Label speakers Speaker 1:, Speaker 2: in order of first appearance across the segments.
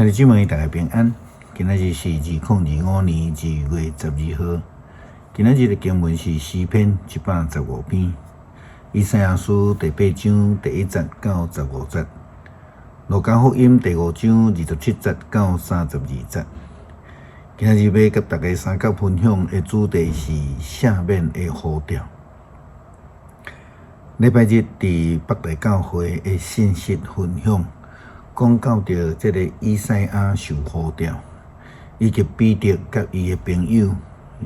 Speaker 1: 兄弟姊妹，大家平安。今仔日是2025年2月12號。今仔日的經文是詩篇115篇，以賽亞書第八章第一節到15節，路加福音第五章27節到32節。今仔日欲佮大家相佮分享的主題是赦免的呼召。禮拜日佇北大教會的信息分享，講到著這个以賽亞受呼召，以及彼得佮伊的朋友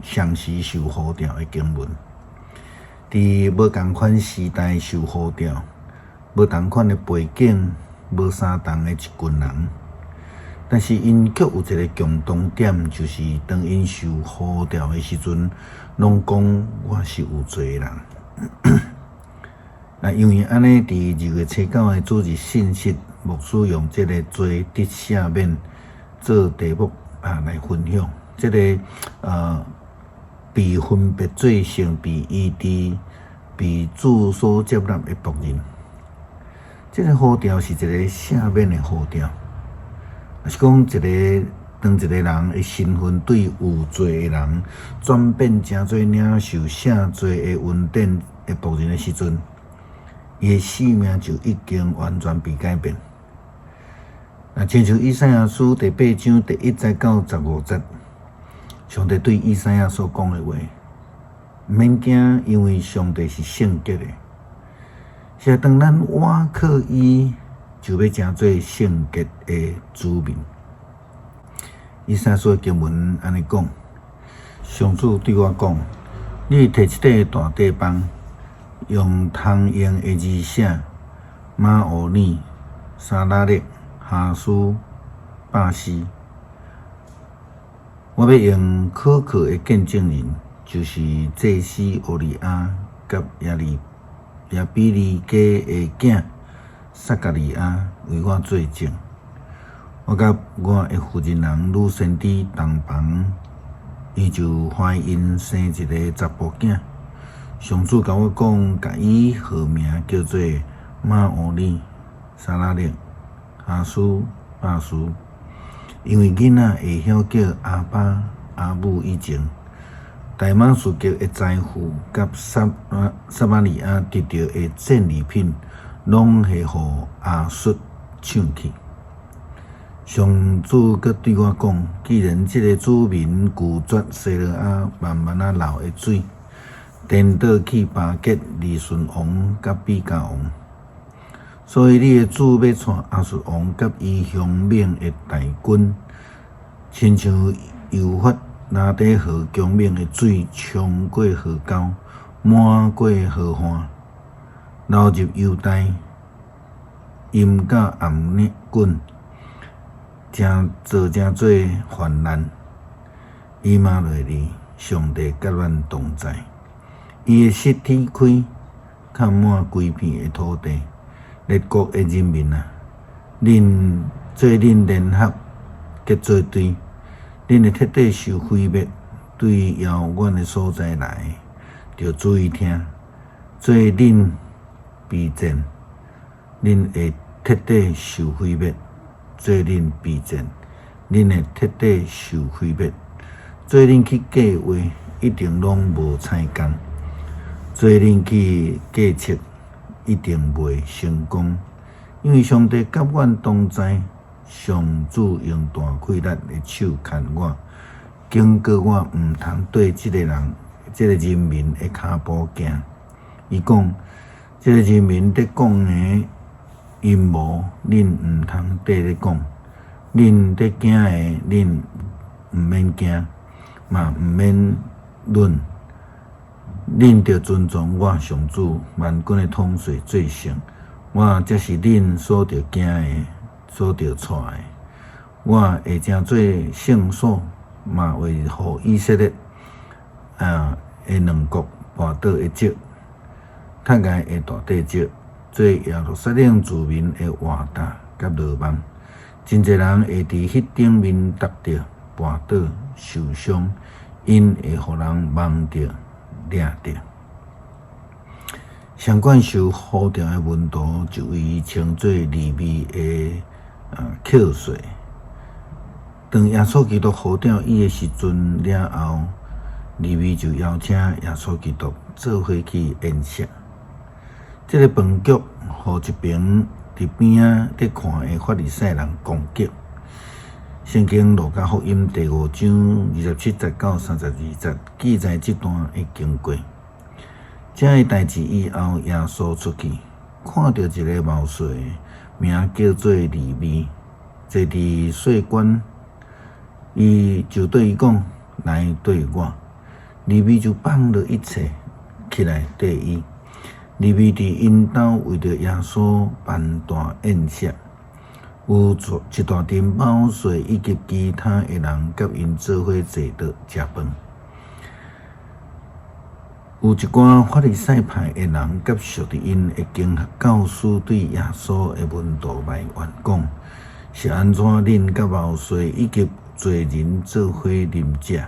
Speaker 1: 同時受呼召的經文。佇無仝款時代受呼召，無仝款的背景，無相仝的一群人，但是𪜶卻有一个共同點，就是當𪜶受呼召的時陣，攏講我是有罪的人。啊，因為按呢，佇2月初9的主日信息，牧師用這个罪得赦免做題目啊來分享。這个被分別做聖、被醫治、被主所接納的僕人，這个呼召是一个赦免的呼召，也是講一个當一个人的身份對有罪的人轉變成做領受赦罪的恩典的僕人的時陣，伊的生命就已經完全被改變。啊，親像以賽亞書第八章第一節到15節，上帝對以賽亞所講的話，毋免驚，因為上帝是聖潔的。是當咱倚靠伊，就欲成做聖潔的子民。以賽亞書的經文按呢講，上主對我講：你提一塊大塊板，用通用的字寫瑪烏爾、沙拉勒、哈斯、巴斯。我欲用可靠的見證人，就是祭司烏利亞佮耶比里基的囝撒迦利亞為我做證。我佮我的婦人人女先知同房，伊就懷孕生一个查埔囝。上主共我講，共伊號名叫做瑪烏爾、沙拉勒、哈斯、巴斯，因為囡仔會曉叫阿爸阿母以前，大馬士革的財富佮撒瑪利亞得著的戰利品，攏會予亞述搶去。上主閣對我講：既然這个子民拒絕西羅亞慢慢仔流的水，顛倒去巴結利汛王佮比加王，所以你的主欲帶亞述王佮伊兇猛的大軍，親像幼發拉底河強猛的水衝過河溝，漫過河岸，流入猶大，淹到頷頸，成做成做泛濫。以馬內利，上帝佮咱同在，伊的舌天開，崁滿規片的土地。列國的人民啊，恁做恁聯合結做隊，恁會徹底受毀滅，對遙遠的所在來，著注意聽。做恁備戰，恁會徹底受毀滅。做恁備戰，恁會徹底受毀滅。做恁去計畫，一定攏無彩工。做恁去計策，一定袂成功，因為上帝佮阮同在，上主用大氣力的手牽我，警告我毋通綴這个人、這个人民的跤步行。伊講，這个人民咧講的陰謀，恁毋通綴咧講；恁咧驚的，恁毋免驚，嘛毋免忍。恁著遵從我上主萬軍的統帥做聖，我才是恁所著驚的，所著帶的。我會成做聖所，嘛會予以色列的兩國跋倒的石，踢礙的大塊石，做耶路撒冷子民的活擔佮羅網。真濟人會佇彼頂面跌著、跋倒、受傷，𪜶會予人摸著、掠著。上懸受呼召的門徒就伊稱做利未的扣稅。當耶穌基督呼召伊的時陣了後，利未就邀請耶穌基督做伙去宴席。這个飯局，予一爿佇邊仔咧看的法利賽人攻擊。聖經路加福音第五章27節到32節記載這段的經過。這个代誌以後，耶穌出去，看著一个謀稅的，名叫做利未，坐佇稅關，伊就對伊講：來綴我。利未就放落一切，起來綴伊。利未佇𪜶兜為著耶穌辦大宴席，有一大陣謀稅以及其他的人，佮𪜶做伙坐著食飯。有一寡法利賽派的人，佮熟佇𪜶的經學教師對耶穌的門徒埋怨講：是按怎恁佮謀稅以及罪人做伙啉食？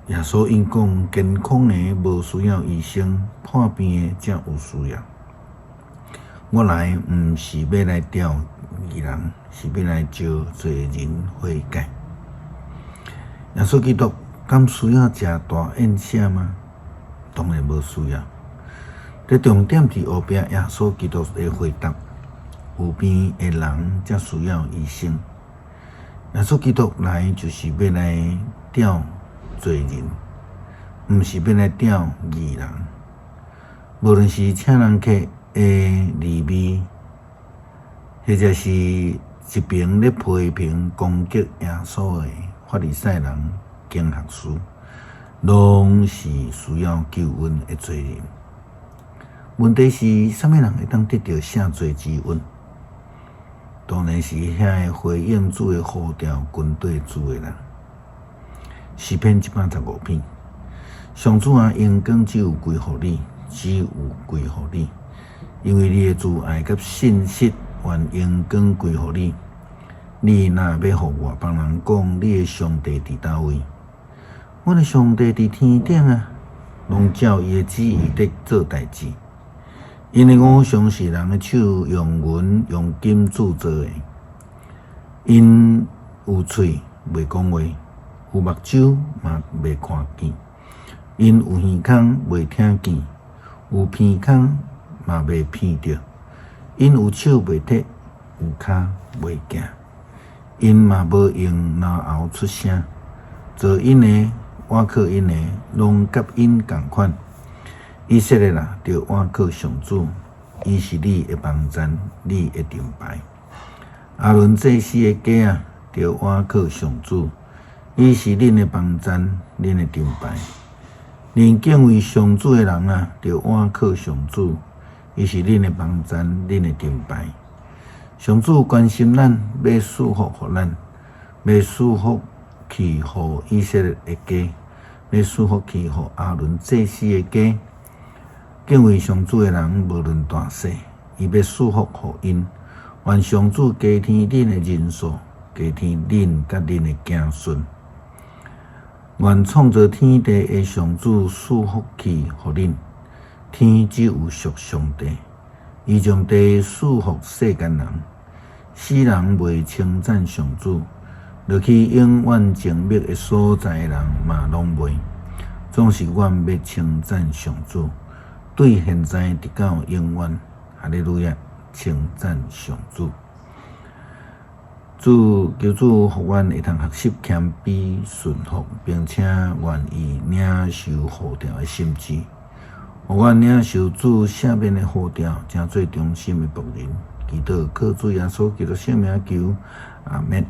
Speaker 1: 耶穌應講：健康的無需要醫生，破病的才有需要。我來毋是欲來召義人，是欲來召罪人悔改。耶穌基督敢需要食大宴席嗎？當然無需要。這重點佇後壁，耶穌基督的回答：有病的人才需要醫生。耶穌基督來就是欲來召罪人，毋是欲來召義人。無論是請人客的利未，或者是一爿咧批評攻擊耶穌的法利賽人、經學師，攏是需要救恩的罪人。問題是，啥物人會當得著赦罪之恩？當然是遐個回應主的呼召、跟綴主的人。詩篇115篇，上主啊，榮光只有歸予你，只有歸予你，因為你的慈愛佮信實，願榮光歸予你。你若欲予外邦人講，你的上帝佇佗位？阮的上帝佇天頂啊，攏照伊的旨意佇做代誌。𪜶的偶像是人的手用銀用金鑄造的，𪜶有喙袂講話，有目睭嘛袂看見，𪜶有耳孔袂聽見，有鼻孔嘛袂鼻著，𪜶有手袂提，有跤袂行，𪜶嘛無用嚨喉出聲，造𪜶的、倚靠𪜶的，攏佮𪜶仝款。以色列啊，著倚靠上主，伊是你的幫贊，你的盾牌。亞倫祭司的家啊，著倚靠上主，伊是恁的幫贊，恁的盾牌。恁敬畏上主的人啊，著倚靠上主，伊是恁的幫贊，恁的盾牌。上主關心咱，欲賜福予咱，欲賜福氣予以色列的家，欲賜福氣予亞倫祭司的家。敬畏上主的人，無論大細，伊欲賜福予𪜶。願上主加添恁的人數，加添恁佮恁的子孫。願創造天地的上主賜福氣予恁。天只有屬上帝，伊將地賜予世間人。死人袂稱讚上主，落去永遠靜默的所在的人嘛攏袂。總是阮欲稱讚上主，對現在直到永遠，哈利路亞！稱讚上主。主求主予阮會通學習謙卑順服，並且願意領受呼召的心志，予阮領受主赦免的呼召，成做忠心的僕人。祈禱靠主耶穌基督聖名求，阿們。